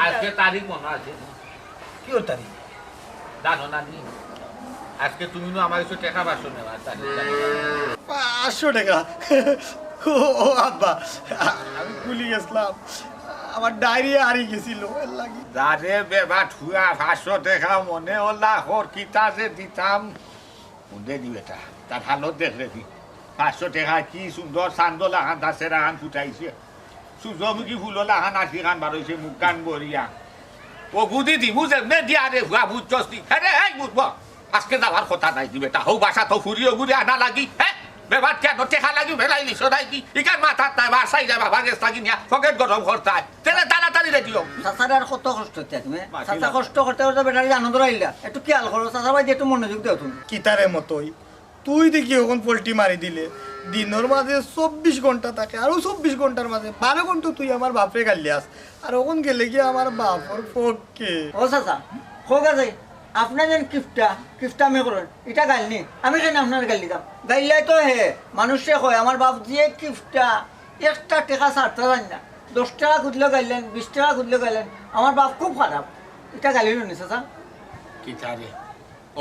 আজকে তারিখ মনে আছে? কিওর তারিখ? জানো না নি? আজকে তুমি নু আমার কিছু টেকা পাঁচশো নেওয়া, তারিখ জানো না? পাঁচশো টেকা? ও, ও আব্বা, আমি ভুলি গেছিলাম, আমার ডায়েরি হারি গেছিল, এর লাগি। আরে বেবা, ঠুয়া পাঁচশো টেকা মনে অলা হর কিতা যে দিতাম। উন্দে দি বেটা, তার হালত দেখরে দি। পাঁচশো টেকা কি সুন্দর চান্দলা খান, তার সেরা খান ফুটাইছে। সূর্যমুখী ফুললা খান আশি খান বারইছে, মুখ কান বরিয়া। ও গুদি দিমু যেমনে দিয়া রে হুয়া বুঝছস নি? আরে এই বুঝবো। আজকে যাওয়ার কথা নাই দি বেটা। হউ বাসা তো ফুরিও ঘুরে আনা লাগি, হ্যাঁ? বেবার কেন টেকা লাগি বেলাইলি সদাই কি? ইকার মাথাত নাই, বাসাই যায় বাবা গেছ থাকি নিয়া পকেট গরম করতায়। তেলে তাড়াতাড়ি রেডি হও। চাচার আর কত কষ্ট হচ্ছে তুমি? মাসি চাচা না। কষ্ট করতে করতে বেটারি জানো ধরাইলা। একটু খেয়াল করো, চাচা ভাই একটু মনোযোগ দাও তুমি। কিতারে মতই? তুই দেখি অখন পল্টি মারি দিলে, দিনর মাঝে চব্বিশ ঘন্টা থাকে, আর অউ চব্বিশ ঘন্টার মাঝে বারো ঘন্টা তুই আমার বাপরে গাইল্লাস, আর অখন গেলে গিয়া আমার বাপর পক্ষে। ও চাচা, হোক আছে, আপনার যেন কিপটা, কিপটা আমি করেন, ইটা গাইল নি? আমি কেন আপনার গাইল দিতাম? গাইল্লাই তো হে, মানুষে কয়, আমার বাপ যে কিপটা, একটা টেকা ছাড়তে চান না, দশ টেকা খুঁজলে গাইলেন, বিশ টেকা খুঁজলে গাইলেন, আমার বাপ খুব খারাপ, ইটা গাইল নি চাচা? কিতা রে?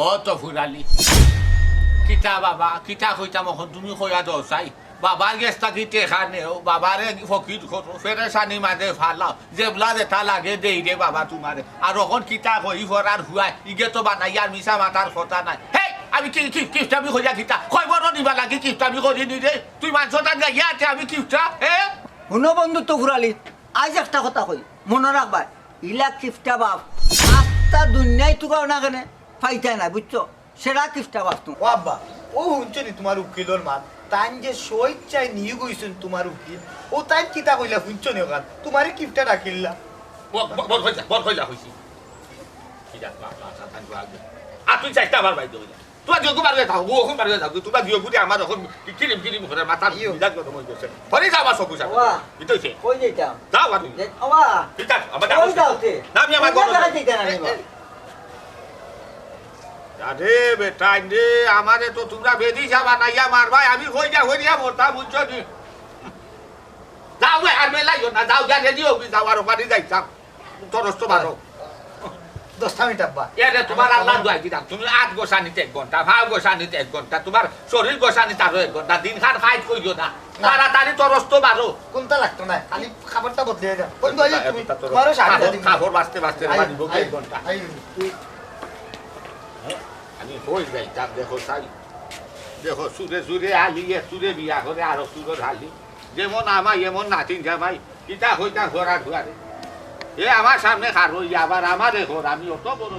ও তো ফুরালি। কিতা বাবা, কিতা কইতাম অখন তুমি কইয়া দেও চাই। বাবার গেছ থাকি টেকা নেও, বাবারে ফকির করো, ফেরেশানি মাঝে ফালাও, যেবলা যেটা লাগে দেই রে বাবা তুমারে। আর অখন কিতা কই ফরার হুয়াই, ইগে তো বানাইয়ার মিছা মাতার কথা নাই। হেই, আমি কি, কি, কিপটামি কইয়া কিতা? কয় বড় নিবা লাগি কিপটামি করি নি রে? তুই মানষর তান গাইয়া আছে আমি কিপটা, হে? হুনো বন্ধু তো ফুরালি, আইজ একটা কথা কই, মনো রাখবায়, ইলা কিপটা বাপ, আস্তা দুনিয়াই তুকাও না কেনে, ফাইতায় না, বুঝছো? সেরা কিপটা বাপ তুমি। ও আব্বা, ও হুনছো নি তুমার উকিলর মাত? তাইন যে স্বইচ্ছায় নিয়োগ অইছইন তুমার উকিল, ও তাইন কিতা কইলা হুনছো নি ওখান? তুমারে কিপটা ডাকিল্লা। ব-, ব-, বড় কইলা, বড় কইলা কইছি। কি জাত বাপ, বাপ, বাপ, বাপ, বাপ। আর তুই চাইতে আমার বাইরে হইলা। তুমার যোগ্য বাড়িয়ে থাকো, ও অখন বাড়িয়ে থাকো, তুমার যোগ্য দিয়ে আমার অখন কিরিম কিরিম করে মাথার ইয়ো। মিজাজ গরম অই গেছে। ঘরে যাও, আমার সব বুঝা। ওয়া। কি তো হইছে? কই যাইতাম? যাও, আর তুমি। যে, ওয়া। ঠিক আছে, আমার কই যাও তে? না, আমি আমার কই ঘরে যাও যাই। তে, না, নি, বা? আরে বেটা, রে, আমারে তো তুমরা বেদি যাবা না, ইয়া মারবায়, আমি কই যা, কই দিয়া মরতাম, বুঝছো নি? যাও, বে, আর বেলাইও না, যাও, যা রেডি হবি, যাও, আর ওখানে যাইতাম। তরস তো বারো। দশটা মিনিট আব্বা। এ রে, তুমার আল্লাহ দোয়াই দিলাম। তুমি আত গোসানিতে এক ঘন্টা, পাও গোসানিতে এক ঘন্টা, তুমার শরীর গোসানিতে আরো এক ঘন্টা, দিন খান ফাইট কইও না। না। তাড়াতাড়ি তরস তো বারো। কোনটা লাগতো না? খালি খাবারটা বদলে যাও। বন্ধু, এই যে তুমি, এতটা তরস। তুমারও শাড়ি কাপড়, দিবি। কাপড় বাঁচতে বাঁচতে আই, বাড়ি বউকে আই, এক ঘন্টা। আই। হ্যাঁ? আমি কই যাইতাম, দেখো চাই। দেখো, চুরে চুরে আলি, এক চুরে বিয়া করে, আরো চুরর হালি। যেমন আমাই, এমন নাতিন জামাই। কিতা কইতা ঘোড়া ঘুয়ারে? এ আমার সামনে খার হইয়া আবার আমারে ঘোর, আমি অত বড়।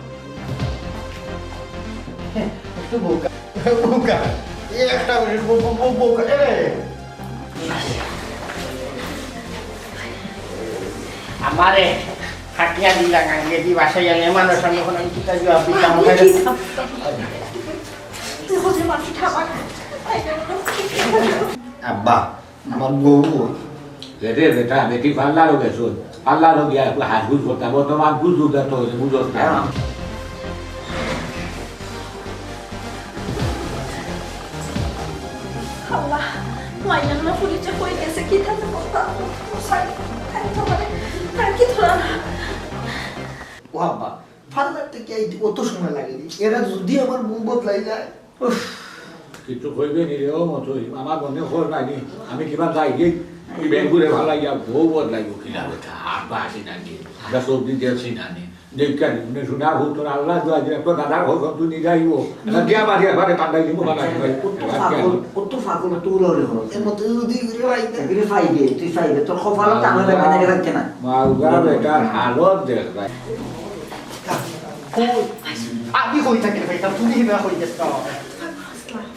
একটু বোকা, বোকা। এ একটা মিনিট, বো-, বো-, বো-, বোকা। এ। আমারে খাটিয়া দিলা গাঙ্গে দি বাসায় গেলে মানুষ আমি কোনো কিতা জবাব দিতাম? আপনি কি ভাবতেন? তুই বুঝে মাটি খাবার। আব্বা, আমার বউ। এরে বেটা, বেটি পার্লারও গেছো। পার্লারও গিয়া একটু হাজগুজ করতাম। বর্তমান বুঝ দুর্গা তো হইছে, বুঝোস না। হ্যাঁ। আল্লাহ, মাইয়া না পুলিশে কই গেছে, কি থাকে কথা? স্যার, আমি তো মানে, আর কি ধরা না। ও আব্বা, পার্লার থেকে আইতে কত সময় লাগে রে? এরা যদি আমার বউ বদলাই যায়। উফ। কিছু কইবে নি রে, ও মতই, আমার মনে খবর নাই নি। আমি কিবা যাই গিয়ে, ওই ব্যাংকুরে ভালাই গিয়া বউ বদলাইব কিনা বেটা, আর বাসি না নি। আমরা সবজি দেখছি না নি। দেখছি না নি, মানে শোনা হোক, তোর আল্লাহ দোয়া দিয়ে, তোর দাদার হোক, তুই নিয়ে যাইব। না, দিয়া বাড়ি একবারে কান্দাই দিব, বাড়ি একবারে। কত ফাগুল, কত ফাগুল, তুই উড়ে উড়ে হলো। এর মধ্যে যদি ঘুরে পাইবে। ঘুরে পাইবে, তুই পাইবে, তোর কপালে তো আমার ব্যাপারে রাখছে না। মা, উগা বেটার হালত দেখ ভাই। কই? আমি কই থাকি রে ভাই, তা তুমি না কই গেছ?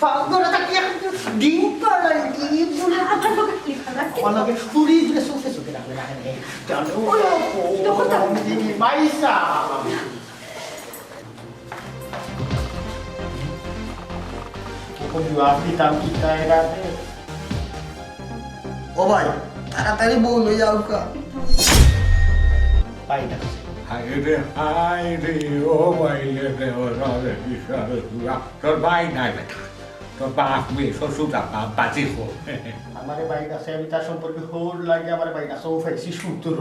ফালতু না থাকি এখন তো ডিম পাড়াই, ডিম বলে। আমার লগে কি খারাপ? আমার লগে চুরি দিলে চোখে চোখে রাখবে না, হ্যাঁ, হ্যাঁ। জানো? ওই, ওই, ওই, ওই, ওই, ওই, পয়সা। কি করবি? আপনি তার কি তাই রাতে? ও ভাই, তাড়াতাড়ি বউ লই যাও কা। ভাই, না। হায় রে, হায় রে, ও ভাই রে, রে, ও রে, রে, বিশাল বুড়া। তোর ভাই নাই বেটা, তোর বাপ, মেয়ে, শ্বশুর, বাবা, বাজি খো। আমারে ভাই কাছে আমি তার সম্পর্কে খবর লাগে, আমারে ভাই কাছে ও পাইছি সূত্র,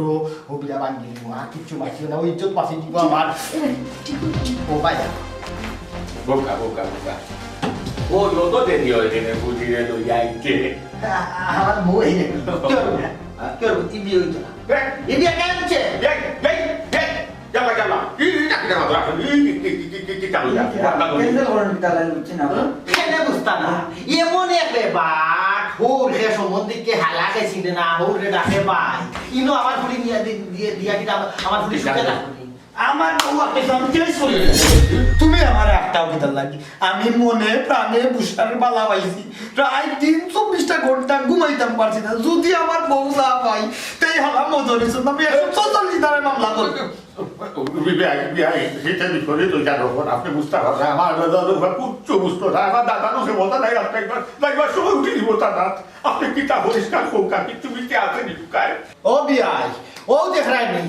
ও বিয়া ভাঙ্গি নিব, আর কিচ্ছু বাঁচিও না, ও ইজ্জত বাঁচি দিব আমার। ও ভাই। বোকা, বোকা, বোকা। ও, লো তো দেরি হয় রে, বুঝি রে, লই আইতে। আ-, আ-, আমার বউ এই রে। কি করবো? আ, কি করবো? ই বিয়ে হইতো না। এই, ই বিয়ে কেন হচ্ছে? এই, এই, এই, যাবা, যাবা। এই, এই, চাকরি যাবা, তোরা। এই, এই, এই, এই, এই, এই, চাকরি যাবা। Cancel করেন, কি তাহলে বুঝছি না। হুম? কেন বুঝতা না? এমন এক রে বাট, হোর হে সম্বন্ধে কে হালা গেছি রে না, হোর রে ডাকে ভাই। ইনো আমার ফুলি নিয়ে দি-, দিয়ে, দিয়া কিনা আমার, আমার ফুলি সুখে রাখবো নি। আমার বউ আপনি সব চেঞ্জ করে দিলেন। তুমি আমার একটাও কিতার লাগি? আমি মনে প্রাণে বুসার বালা পাইছি। প্রায় দিন চব্বিশটা ঘন্টা ঘুমাইতাম পারছি না। যদি আমার বউ না পাই, তেই হালা মজা হইছে। আমি একশো চৌচল্লিশ ধারায় মামলা করবো। বিয়াই, বিয়াই, সেটা বিপরীত ওই জানো, আপনি বুঝতে পারবেন। আমার দাদা তো কুচ্ছু বুঝতো না। আমার দাদারও সে মজা নাই, আপনি একবার, একবার সময় উঠে দিব দাদা। আপনি কিতা পরিষ্কার হোক, আর কিচ্ছু মিলতে আছে নি, কায়? ও বিয়াই, ও দেখরায় নি,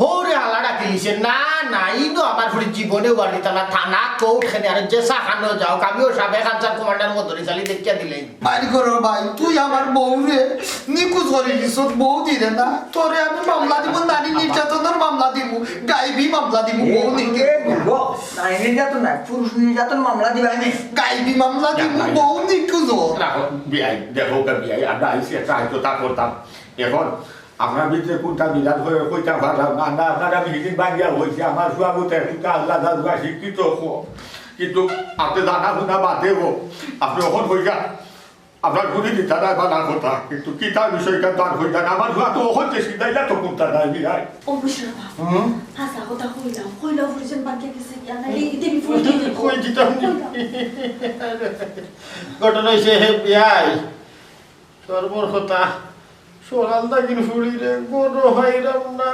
ও রে আলাদা কিলিছে, না, না, ইনো আমার ফুরি জীবনে ওয়ার দিতা না, থানা, কোর্ট, খেনে, আরে যে সাহানো যাও, আমিও সাবেক আনসার কমান্ডার মতো রিসালি দেখিয়া দিলেই। মাইর করো ভাই, তুই আমার বউ রে, নিখোঁজ করে দিছস, বউ দিলে না, তোরে আমি মামলা দিব, নারী নির্যাতনের মামলা দিব, গাইবি মামলা দিব, বউ নিখোঁজ। এ, বুঝবো, নারী নির্যাতন না, পুরুষ নির্যাতন মামলা দিবা নি। গাইবি মামলা দিব, না, ভাই। বউ নিখোঁজ। রাখো, বিয়াই, দেখো কা বিয়াই, আমরা আইছি একটা আইতো তা করতাম। এখন আপনার ভিতরে কোনটা বিধান হয়ে কইতে পারলাম না। আমরা আপনারা বিহিদিন বাগিয়া হয়েছে, আমার সুয়াবতে একটা আল্লাহ দাদুয়া শিক্ষিত হোক, কিন্তু আপনি জানা শোনা বাদে হোক, আপনি এখন হইয়া আপনার ঘুরি দিতা না বানা কথা, কিন্তু কিতার বিষয়টা তো আর হইতা না। আমার সুয়া তো হচ্ছে সিধাইলা তো কোনটা নাই বিয়াই। ও বুঝলো বাবা, হুম? হাসা কথা কইলাম, কইলাম বুঝছেন বাকি গেছে কি? আমি এই দেবী ফুল দিয়ে দিব। কই দিতাম? কইলাম। ঘটনা হইছে হে বিয়াই, সর্বর কথা। সকাল থাকি ফুড়িরে গরো পাইরাম না,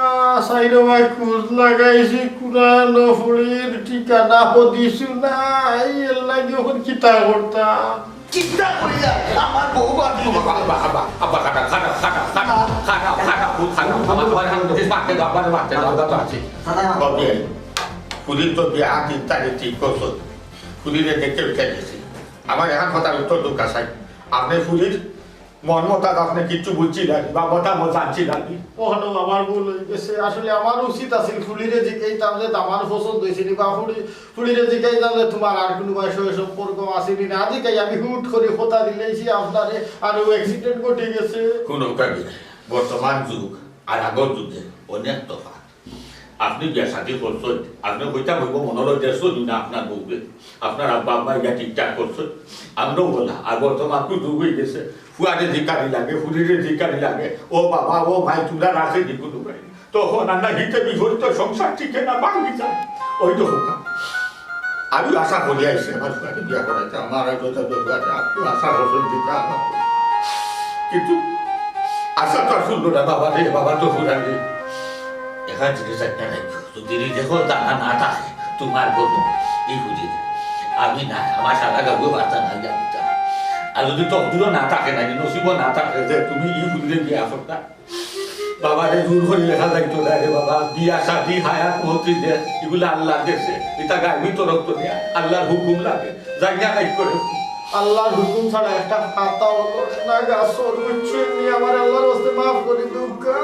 সাইরো ভাই খোঁজ লাগাইছি, কুনানো ফুড়ির ঠিকানা হদিছু নাই, এর লাগি এখন কিতা করতাম? কিতা কইলা? আমার বউ বাদ দিল। আব্বা, আব্বা, আব্বা, আব্বা, খাটা, খাটা, খাটা, খাটা, খাটা, খাটা, খুব খাটা। আমার ঘরে আমি তো মারতে দাও, আমার মারতে দাও, আমরা তো আছি। দাদা। ওকে। ফুড়ির তো বিয়া তিন তারিখ ঠিক করছো। ফুড়িরে দেখতে উঠে গেছি। আমার এখন কথার উত্তর দরকার চাই। আপনি ফুড়ির মন মতাজ আপনি কিচ্ছু বুঝছি না, বা মতামত জানছি না। ওখানে আমার ভুল হয়ে গেছে। আসলে আমার উচিত আছিল ফুড়িরে জিকাইতাম যে আমার পছন্দ হয়েছে নি, বা ফুড়ি, ফুড়িরে জিকাইতাম যে তোমার আর কোনো ভাই সঙ্গে সম্পর্ক আছে নি না। জিকাই আমি হুট করে কথা দিলেছি আপনারে, আর ও অ্যাক্সিডেন্ট ঘটে গেছে। কোনো কাজে বর্তমান যুগ আর আগর যুগে অনেক তফাৎ। আপনি বিয়া শাদী করছেন, আপনি কইতা কইব মনে হলো যে শুনি না আপনার বউকে, আপনার আব্বা আম্মা ইয়া ঠিকঠাক করছেন, আমরাও বলা, আর বর্তমান তো যুগ হয়ে গেছে, ফুয়ারে জিকারি লাগে, ফুড়িরে জিকারি লাগে, ও বাবা, ও ভাই, তোমরা রাখে নি কোনো ভাই। তখন আমরা হিতে বিপরীত সংসার টিকে না, ভাঙি যায়। ওই তো হোক। আমি আশা করি আইসি আমার ফুয়ারে বিয়া করাইতে, আমার আর যত দরকার আছে, আপনি আশা করছেন দিতে আমার। কিন্তু আশা তো আর শুনলো না, বাবা রে, বাবা তো ফুরানি। এখান থেকে চাইতে নাই, যদি রিজেকর দানা না থাকে, তোমার গরু, এই বুঝি। আমি না, আমার সারা গাঁও বার্তা না জানিতা। আর যদি তকদিরও না থাকে না, নসিবও না থাকে যে তুমি এই বুঝলে বিয়া করতা। বাবা রে, জোর করে লেখা যাইতো না রে বাবা, বিয়া শাদি, হায়াত মউত যে, এগুলা আল্লাহর দেশে, এটা গাইবি তরফ তো নিয়া, আল্লাহর হুকুম লাগে, জানিয়া কাজ করে। আল্লাহর হুকুম ছাড়া একটা পাতাও লড়ে না, গাছর গুচ্ছ এমনি আমার আল্লাহর ওয়াস্তে মাফ করে দেউক্কা।